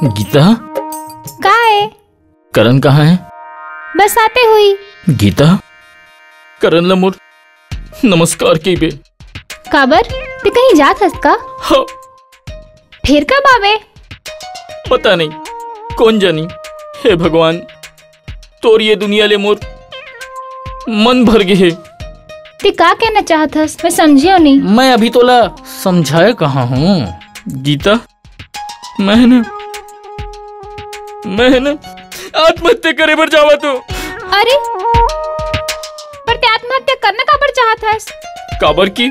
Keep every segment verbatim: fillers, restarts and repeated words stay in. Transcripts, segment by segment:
गीता, का है? करण कहाँ है? बस आते हुई। गीता, करण ला मोर नमस्कार कहिबे। काबर? ते कहीं जात हस का? हाँ। फेर कब आबे? पता नहीं, कोन जानी। हे भगवान, तोर ये दुनिया ले मोर मन भर गे हे। ते का कहना चाहत हस? मैं समझियो नहीं। मैं अभी तोला समझाए कहाँ हूँ गीता। मैं न, मैं न आत्महत्या करे बर जावत हूँ। अरे, पर ते आत्महत्या करना काबर चाहत हस? काबर कि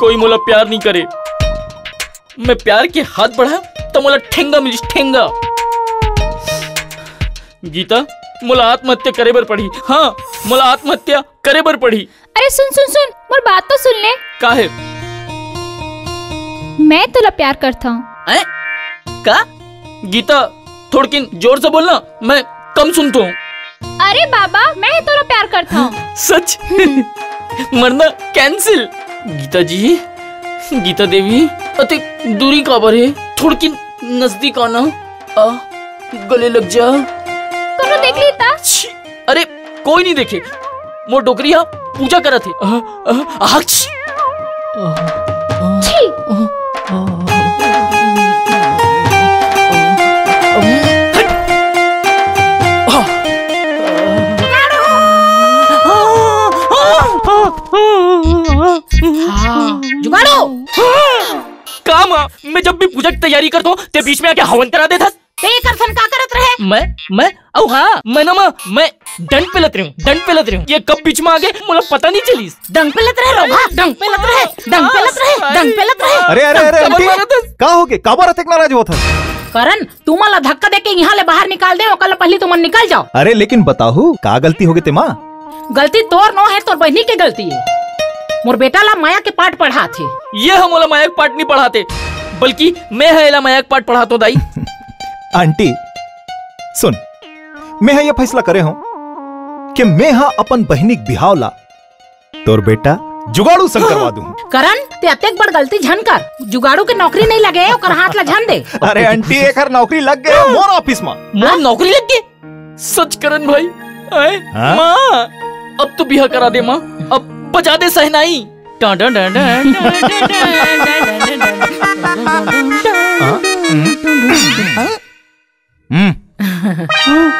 कोई मोला प्यार नहीं करे। मैं प्यार के हाथ बढ़ा त मोला ठेंगा मिलिस, ठेंगा। गीता, मोला आत्महत्या करे बर पड़ही। हाँ, मोला आत्महत्या करे बर पड़ही। अरे सुन, सुन, सुन, मोर बात तो सुन ले। का है? मैं तोला प्यार करता हूँ। हैं? का? गीता, थोड़किन जोर से बोलना, मैं कम सुनता हूँ। अरे बाबा, मैं तोला प्यार करता हूँ। सच? मरना cancel। गीता जी, गीता देवी, अते दूरी काबर है? थोड़किन नजदीक आना। आ, गले लग जा। कोनो देख ली ता? छी, अरे, कोई नहीं देखे। मोर डोकरी हा पूजा करत हे। आ, आ, आ, छी। छी। हाँ, जुगाड़ू। का माँ, मैं जब भी पूजा की तैयारी करता हूँ, ते बीच में आके हवन करा देथस। ते एकर सन का करत रहे? मैं, मैं, अउ हाँ, मैं ना माँ, मैं डंड पेलत रहे हूँ, डंड पेलत रहे हूँ। ये कब बीच में आ गए, मोला पता नहीं चलिस। डंग पेलत रहे रोगहा, डंग पेलत रहे, डंग पेलत रहे, डंग पेलत रहे। अरे, अरे, अरे, काबर आंटी, मारत हस? का हो गे? काबर अतेक नाराज होत हस? करण, तुमन ला धक्का देके यहाँ ले बाहर निकाल दे, ओकर ला पहली तुमन निकल जाओ। अरे, लेकिन बताहू, का गलती हो गे ते माँ? गलती तोर नो है, तोर बहिनी के गलती है। मोर बेटा ला माया के पाठ पढ़ात हे। ये ह मोला माया के पाठ नहीं पढ़ाते, बल्कि मैं ह एला माया के पाठ पढ़ातो दाई। आंटी, सुन, मैं ह ये फैसला करे हूँ कि मैं ह अपन बहिनी के बिहाव ला तोर बेटा जुगाड़ू संग करवा दूँ। करण, ते अतेक बड़ गलती झन कर। जुगाड़ू के नौकरी नहीं लगे, ओकर हाथ ला झन दे। अरे आंटी, एकर नौकरी लग गए मोर ऑफिस में। मोर नौकरी लग गए? सच करण भाई, आए? हाँ? माँ, अब तो बिहा करा दे माँ, अब बजा दे सहनाई। टां, टां, टां, टां, टां, टां, टां, टां। हाँ? हम्म। हम्म।